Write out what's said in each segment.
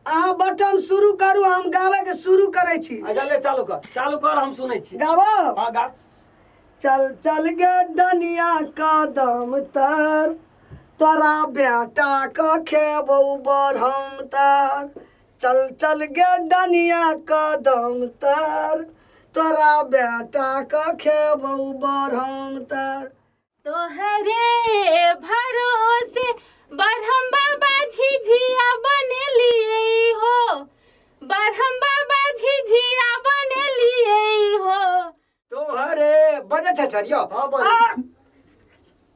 अहाँ बटन शुरू करू, हम गाबै के शुरू करै छी। अच्छा ले, चालू कर, चालू कर, हम सुनै छी। गाबो? हाँ, गा। चल चल गे डनिया कदम तर, तोरा बेटा क खेबौ बढ़म तर। चल चल गे डनिया कदम तर, तोरा बेटा क खेबौ बढ़म तर। तोहरे भरोसे बरहम बाबा झिझिया बनेलिए हो, बरहम बाबा झिझिया बनेलिए हो। तोहरे बजे छै सर यौ। हाँ, बजे। आ!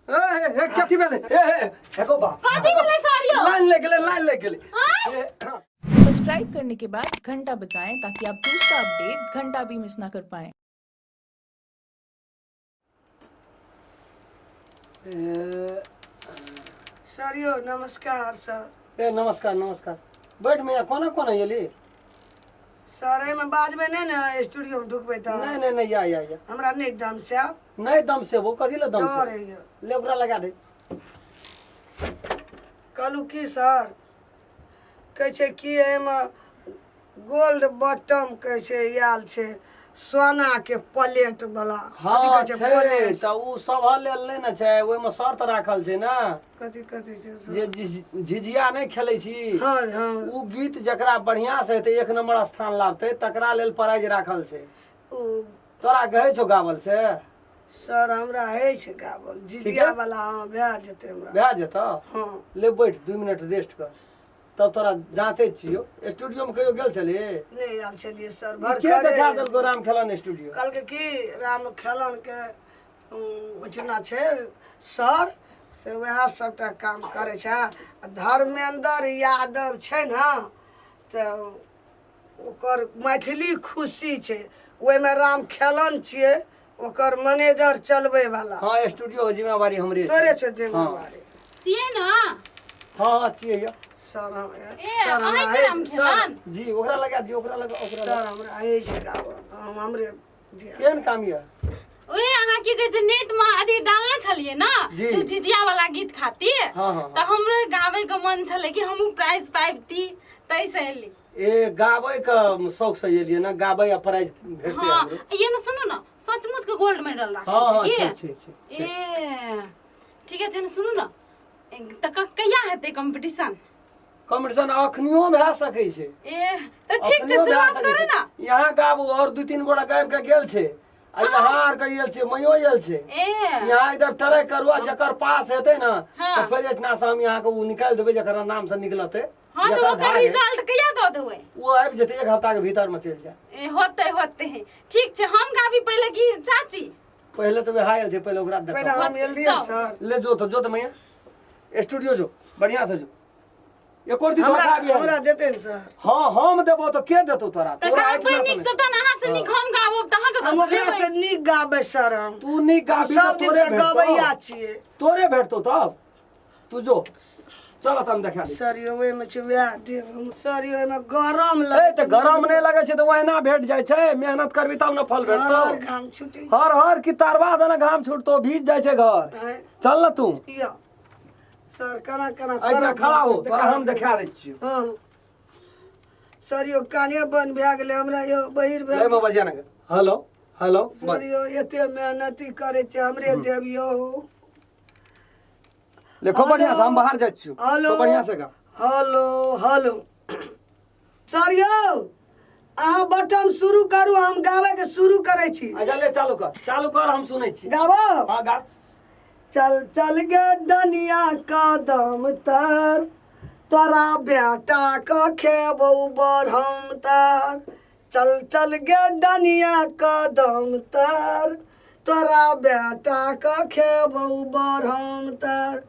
ए ए ए, कथी भेलै? ए ए देखो बा। कथी भेलै सर यौ? लाइन लग गेलै, लाइन लग गेलै। आँय? ए, हाँ। सब्सक्राइब करने के बाद घंटा बजाएं ताकि आप दूसरा अपडेट घंटा भी मिस ना कर पाएं। ए, सर यौ, नमस्कार सर। ए, नमस्कार नमस्कार, बैठ मैया। कोना कोना एली? सर, एहिमे बाजबै नहि ने, स्टूडियोमे ढुकबै तऽ? नहीं नहीं नहीं, या या या। हमरा नहि दम से आब। नहीं दम से वो कथी ले दम डर से? होइए। ले, ओकरा लगा दे। कहलहुँ की सर, कहै छै कि एहिमे गोल्ड बटम कहै छै आयल छै, सोनाके प्लेट वाला। हाँ। कथी कहै छै? छै। प्लेट। तऽ उ सब लेल नहि ने छै, ओहिमे शर्त राखल छै ने। कथी कथी छै सर? जे झिझिया नहि खेलै छी? हाँ हाँ। उ गीत जकरा बढ़िया से हेतै, एक नंबर स्थान लाबतै, तकरा लेल प्राइज राखल छै। ओ। तोरा कहै छौ गावल से? सर, हमरा होइ छै गावल झिझिया वाला। हाँ, भए जेतै हमरा। भए जेतौ? हाँ। ले बैठ, 2 मिनट रेस्ट कर, तब तोरा जाँचै छियौ। स्टूडियो में कहियो गेल छली? नहि आयल छलियै सर। भर के देखा देलको राम खेलन स्टूडियो? कहलकै कि राम खेलन के ओहिठिना छै सर, से वएह सबटा काम करै छै। आ धर्मेंद्र यादव छै ने, से ओकर मैथिली खुशी छै, ओहिमे राम खेलन छियै ओकर मैनेजर चलबै वाला। हाँ, स्टूडियो के जिम्मेवारी हमरे छै। तोरे छै जिम्मेवारी? छियै ने? हाँ हाँ, छियै यौ। सर, हम ए, सर, हमरा अहाँ छी राम अछि सर। खेलन? जी, ओकरा लगा दियौ, ओकरा लगा, ओकरा सर, लगा। हमरा अछि गाबऽ, हम हमरे जी। केहन काम यऽ? ओहे अहाँ की कहै छै, नेट में अथी डालने छलियै ने जी। जे झिझिया वाला गीत खातिर। हाँ, हाँ, तऽ हमरो गाबै के मन छलै कि हमहूँ प्राइज पाबिती, ताहि से एली। ए, गाबै के शौक से एलियै ने, गाबै आ प्राइज भेटतै। हाँ। हमरो। ये ने सुनू ने, सचमुच के गोल्ड मेडल राखल हाँ। छै हाँ। की? छै छै छै छै। ए, ठीके छै ने। सुनू ने, तऽ कहिया हेतै कॉम्पिटिशन? कॉम्पिटिशन अखनियो भए सकै छै। ए, तऽ ठीक छै। अखनियो भए शुरुआत सकै करू छै। ने। यहाँ गाबू, और दू तीन गोटा गाबि के गेल छै आ यहाँ आर के आयल छै, मयो आयल छै। ए। यहाँ एकदम ट्राई करू आ जकर पास हेतै ने, हाँ। तऽ फेर एहिठिना से हम यहाँ के ओ निकालि देबै, जकर नाम से निकलतै। हाँ, तऽ जकर ओकर भाग है, रिजल्ट कहिया दऽ देबै? ओ आबि जेतै, एक हफ्ता के भीतर में चलि जाय। ए, होतै होतै, ठीक छै। हम गाबी पहिले कि चाची? पहिले तऽ वएह आयल छै, पहिले ओकरा पहिले देखो। हम एलियै जाउ। सर। ले, जो तो, जो तो मैया, स्टूडियो जो, बढ़िया से जो, एको दिन हमरा धोखा भी हमरा देतै ने सर? हाँ, हम देबो तो के देतो तोरा? तऽ तोरा गाबै एहिठिना नीक से से तऽ अहाँ से नीक हम गाबब तऽ अहाँके हम दोसर ओकरा से लेबै। नीक गाबै सर हम। तू नीक गाबी सब तऽ दिन तोरे से गबैया भेटतौ। छियै। तोरे भेटतौ तब, तू जो, चल तऽ हम देखा दै। सर यौ, ओहिमे छै वएह देब हम सर यौ, ओहिमे गरम ए लगै। तऽ गरम नहि लगै छै तऽ ओहिना भेट जाइ छै? मेहनत करबी तब ने फल हर भेटतौ। हर घाम छुटी। हर हर की तरबा देने घाम छूटतो, भीज जाइ छै घर। आँय? चल ने तू। यौ सर, केना केना एहिना करब? खड़ा हो, तोरा हम देखा दै छियौ। हँ सर यौ, काने बंद भए गेलै हमरा यौ, बहिर भए ले गेलै। बजिया ने, हेलो हेलो। सर यौ, एते मेहनती करै छै, हमरे देब यौ। देखो बढ़िया से, हम बाहर जाइ छियौ। हेलो। तो बढ़िया से गा। हेलो हेलो, सर यौ, अहाँ बटन शुरू करू, हम गाबै के शुरू करै छी। अच्छा ले, चालू कर, चालू कर, हम सुनै छी। गाबो? हाँ, गा। चल चल गे डनिया कदम तर, तोरा बेटा क खेबौ बढ़म तर। चल चल गे डनिया कदम तर, तोरा बेटा क खेबौ बढ़म तर।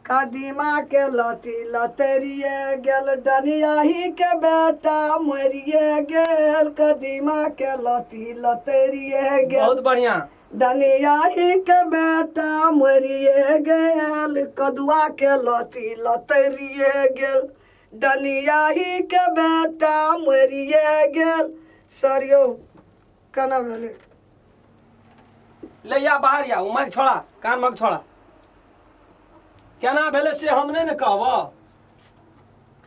कदीमा के लती लतरिए गेल, डनियाही के बेटा मरिए गेल। कदीमा के लती लतरिए गेल। बहुत बढ़िया। डनियाही के बेटा मरिए गेल। कदुआ के लती लतरिए गेल, डनियाही के बेटा मरिए गेल। सर यौ, केना भेलै? ले या, बाहर या, ओ माइक छोड़ा, कान मग छोड़ा। केना भेलै से हम नहि ने कहब।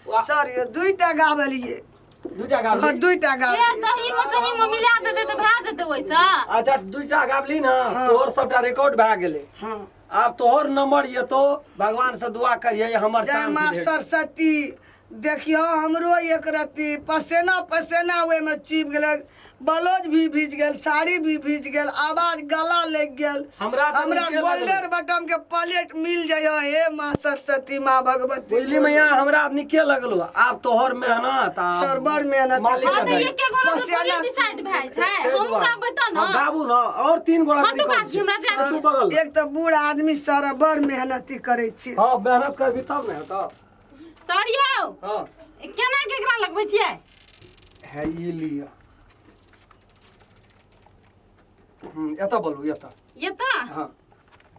सर यो दुईटा गाबलिए। दूटा गाबली? हाँ, दुईटा ए गाबलिए। तही में सही में मिला देते तऽ भए जेतै ओइसँ। अच्छा, दूटा गाबली ने, तोहर सबटा रिकॉर्ड भए गेलै। हाँ। आब तोहर नंबर एतो, भगवान से दुआ करिए हमर जय चांस माँ भेट। सरस्वती। देखियो, हमरो एक रत्ती पसेना पसेना ओहिमे चिप गेलै, ब्लाउज भी भीज गेल, साड़ी भी भीज गेल, आवाज गला लागि गेल। हमरा तऽ हमरा नीके लागल। गोल्डन बटम के प्लेट मिल जाइयो, हे माँ सरस्वती, माँ भगवती। बुझली मैया, हमरा नीके लगलो। आब तोहर मेहनत आ सर, बड़ मेहनत। मालिक हँ तऽ के एके गोरा तऽ पसेना- थोड़े डिसाइड भए छै। ताहि हमहूँ दुआरे। गाबै तऽ हँ, ने। गाबू ने, और तीन गोरा हँ, तू काकी, हमरा जाय तू बगल। एक तऽ बूढ़ आदमी सर, बड़ मेहनती करै छी। हँ, मेहनत करबी तब ने हेतौ। सर यौ। हँ। केना केकरा लगबै छियै? है, ई लिअ। एतऽ बोलू, एतऽ। एतऽ? हँ।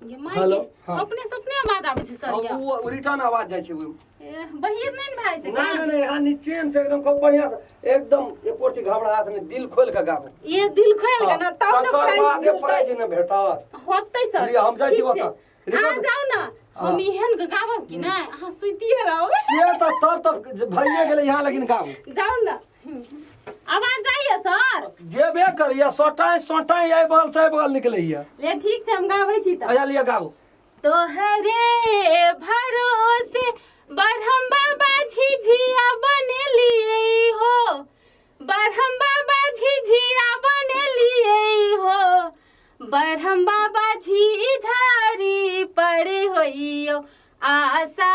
गे माय हेलो, गे, हँ। अपने से अपने आवाज आबै छै सर यौ। ओ रिटर्न आवाज जाइ छै ओहिमे। ए, बहिर नहि ने भए छै। नहीं नहीं नहीं, यहाँ नीचे से एकदम खूब बढ़िया से, एकदम एको रत्ती घबराहट नहीं, दिल खोल के गाबू। ये दिल खोल के ना तब ने तकर प्राइज बाद मिलतै। प्राइज ने भेटत। होतै सर। लिअ, हम जाइ छी ठीक छै। ओतऽ। अहाँ रिकॉर्ड- जाउ ने, हम एहन के गाबब कि नहि अहाँ सुतिए रहब। ये तऽ तब तब भइए गेलै यहाँ, लेकिन गाबू। जाउ ने, आवाज जाइए सर। जेबे करिए, सोटाइ सोटाइ एहि बगल से एहि बगल निकलैया। ले, ठीक छै, हम गाबै छी तऽ। अच्छा, लिअ, गाबू। तोहरे भरोसे बढ़म बाबा झिझिया बनेलिए हो, बढ़म बाबा झिझिया बनेलिए हो, बढ़म बाबा झिझारी पर होइयो आशा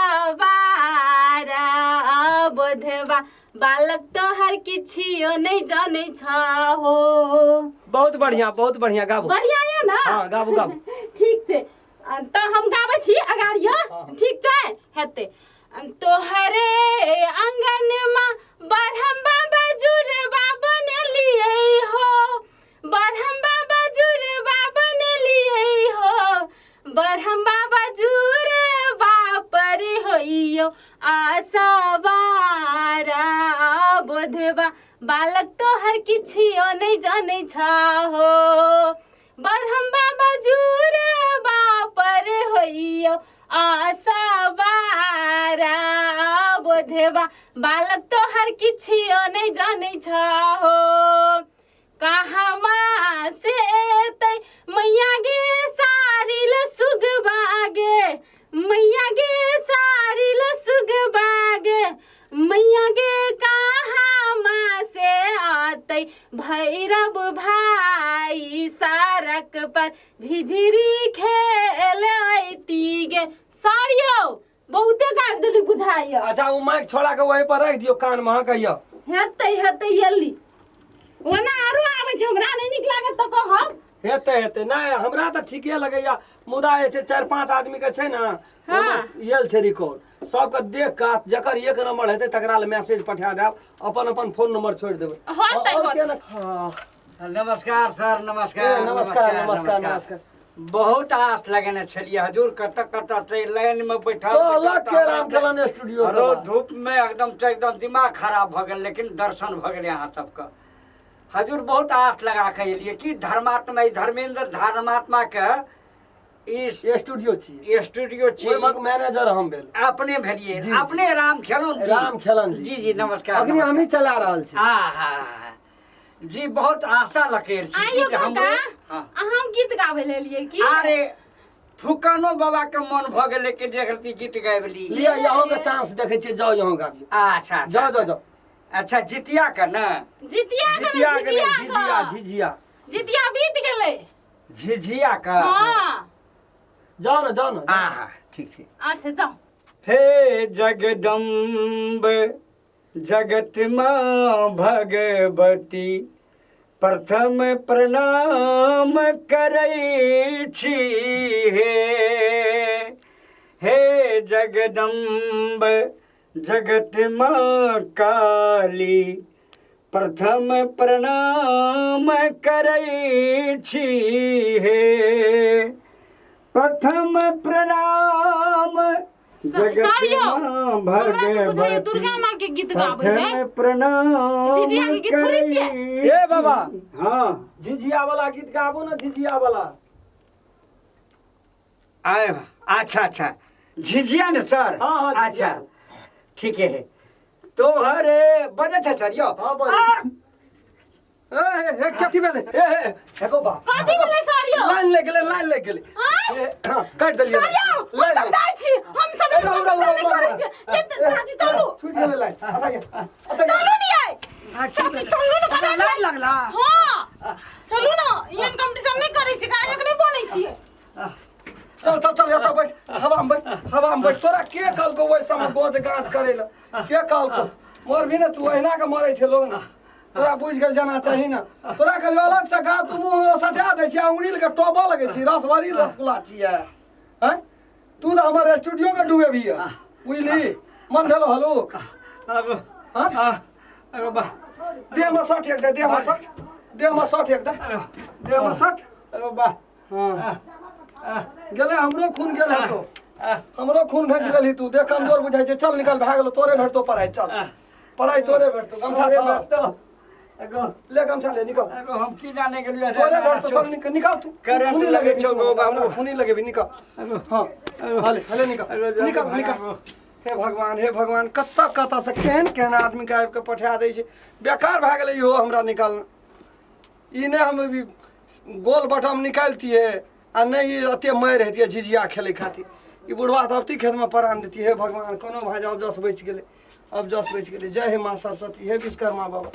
बोधवा बालक तोहर किछियो नहीं जानै छ हो। बहुत बढ़िया, बहुत बढ़िया, गाबू। बढ़िया यऽ ने? हाँ, गाबू, गाबू। ठीक छै, तऽ हम गाबै छी अगाड़ियो। ठीक छै, हेतै। तोहरे आंगनमा बढ़म बाबा जुड़बा बनेलिए हो, बढ़म बाबा जुड़बा बनेलिए हो, बढ़म बाबा जुड़बा पर होइयो आशा बोधबा बालक तोहर किछियो नहीं जानै छ हो, बढ़म बाबा जुड़बा पर होइयो आशा बोधबा बालक तोहर किछियो नहीं जानै छ हो। कहवा से एतै मैया गे सारी ल सुगबा गे, मैया गे सारी ल सुगबा गे, मैया गे कहाँ से आतै भैरव भाई, सड़क पर झिझिरी खेल अइती गे। सर यौ, बहुते गाबि देली बुझाइया। अच्छा, ओ माइक छोड़ा के वहीं पर रख दियो कान में, हाँ, कहियो। हेतै हेतै, एली। ओना आरो आबै छै, हमरा नहि नीक लागत तऽ कहब। हेतै हेतै, नहि, हमरा तऽ ठीके लगैया, मुदा जे छै चारि पाँच आदमी के छै ने, ओहिमे आयल छै रिकॉर्ड, सबके देख कऽ जकर एक नंबर हेतै तकरा लए मैसेज पठा देब, अपन अपन फोन नंबर छोड़ि देबै। होतै, आओर होतै। के ने- नमस्कार सर, नमस्कार। ए, नमस्कार, नमस्कार, नमस्कार। बहुत आस लगेने छलियै हजूर, कतऽ कतऽ से लाइन में बैठल तो अलग बैठल के राम खेलन स्टूडियो के रौद बा। धूप में एकदम से एकदम दिमाग खराब भऽ गेल, लेकिन दर्शन भऽ गेलै अहाँ सबके हजूर। बहुत आस लगा के एलियै कि धर्मात्मा, ई धर्मेंद्र धर्मात्मा के ई स्टूडियो छी। स्टूडियो छी। ओहिमे मैनेजर हम भेल। अपने भेलियै? जी, जी। अपने राम खेलन जी? राम खेलन जी। जी जी, नमस्कार। अखनी नमस्कार। हमही चला रहल छी। आहा जी, बहुत आशा लकेर छी आइयो कि जे काका। हमरो हाँ। अहाँ गीत गाबै ले एलियै की? अरे, फुकनो बाबा के मन भऽ गेलै कि एक रत्ती गीत गाबि ली। लिअ, यहों के चांस देखै छियै, जाउ, यहों गाबियौ। अच्छा अच्छा। जाउ जाउ जाउ। अच्छा, जितिया के ने? जितिया के जितिया ने, के नहि, झिझिया झिझिया। के। झिझिया। जितिया बीत गेलै। झिझिया के। हाँ। जाउ ने, जाउ ने। आहा, ठीक छै। अच्छा, जाउ। हे जगदम्ब जगत माँ भगवती, प्रथम प्रणाम करै छी हे, हे जगदम्ब जगत माँ काली, प्रथम प्रणाम करै छी हे, प्रथम प्रणाम सर यौ, जगत हमरा तऽ बुझाइए भगवती, दुर्गा माँ के गीत गाबै है। प्रथम प्रणाम झिझिया के गीत थोड़े छियै। करै ए बाबा। छी। हाँ। झिझिया वाला गीत गाबू ने, झिझिया वाला। आए, अच्छा अच्छा, झिझिया ने सर? हाँ, हाँ, झिझिया। अच्छा, ठीक है। तोहरे बजै छै सर यौ। हाँ, बजै छै। ए ए, ए कथी भेलै? ए ए हेगो बा। कथी भेलै सर यौ? लाइन लागि गेलै, लाइन लागि गेलै। आँय? ए, हाँ, काटि देलियै। सर यौ, हम लाइन सब लागि- जाइ छी, हम सब ए, रहू, रहू, नहि रहू, करै रहू। छी। ए, चाची चलू। छूटि गेलै लाइन। अतऽ गे, अतऽ गे। चलू ने यै। हाँ, की चाची भेलै? चलू ने कने। लाइन लगला? हाँ, चलू ने, एहन कंपटीशन नहि करै छी, गायक नहि बनै छियै। चल चल चल, एतऽ बैठ, हवामे बैठ, हवामे बैठ। तोरा के कहलकौ ओहि समय गोच गाँच करै लए? के कहलकौ? मरबही ने तू, अहिना के मरै छै लोग ने। तोरा बुझि गेल जाना चाही ने। तोरा कहलियौ अलग से गा, तू मुँह सटा दै छी, अंगुरी लगे टोबऽ लगै छी। रसभरी रसगुल्ला छियै हँ तू, तऽ हमर स्टूडियो के डूबेबही, बुझली? मन भेलो हलुक? हँ? देहमे सट एक दे, देहमे सट, देहमे सट एक दे, देहमे सट। हाँ, गेलै हमरो खून गेल है तो हमरो खून घींच लेलही तू। देख, कमजोर बुझाइ छै। चल निकल, भए गेलो। तोरे भेटतो पढ़ाइ, चल, पढ़ाइ तोरे भेटतो। गमछा छौ? ले, गमछा ले, निकल। हम की जाने गेलियै। तोरे भेटतो, चल, निकल, निकल तू। करंट खूनी लगै लगेबही छौ तू गो हमरा, बाबू। खूनी लगेबही, निकल। हाँ, हले हले, निकल निकल निकल। हे भगवान, हे भगवान, कतऽ कतऽ से केहन केहन आदमीके आबि कऽ पठा दै छै। बेकार भए गेलै इहो हमरा निकालना। ई नहि हम अभी गोल बटम निकालतियै आ नहि ई एते मारि हेतियै झिझिया खेलै खातिर। ई बुढ़वा तऽ अबती खेतमे प्राण देतियै। हे भगवान, कोनो भाइ अब जस बचि गेलै, अब जस बचि गेलै। जय हे माँ सरस्वती, हे विश्वकर्मा बाबा।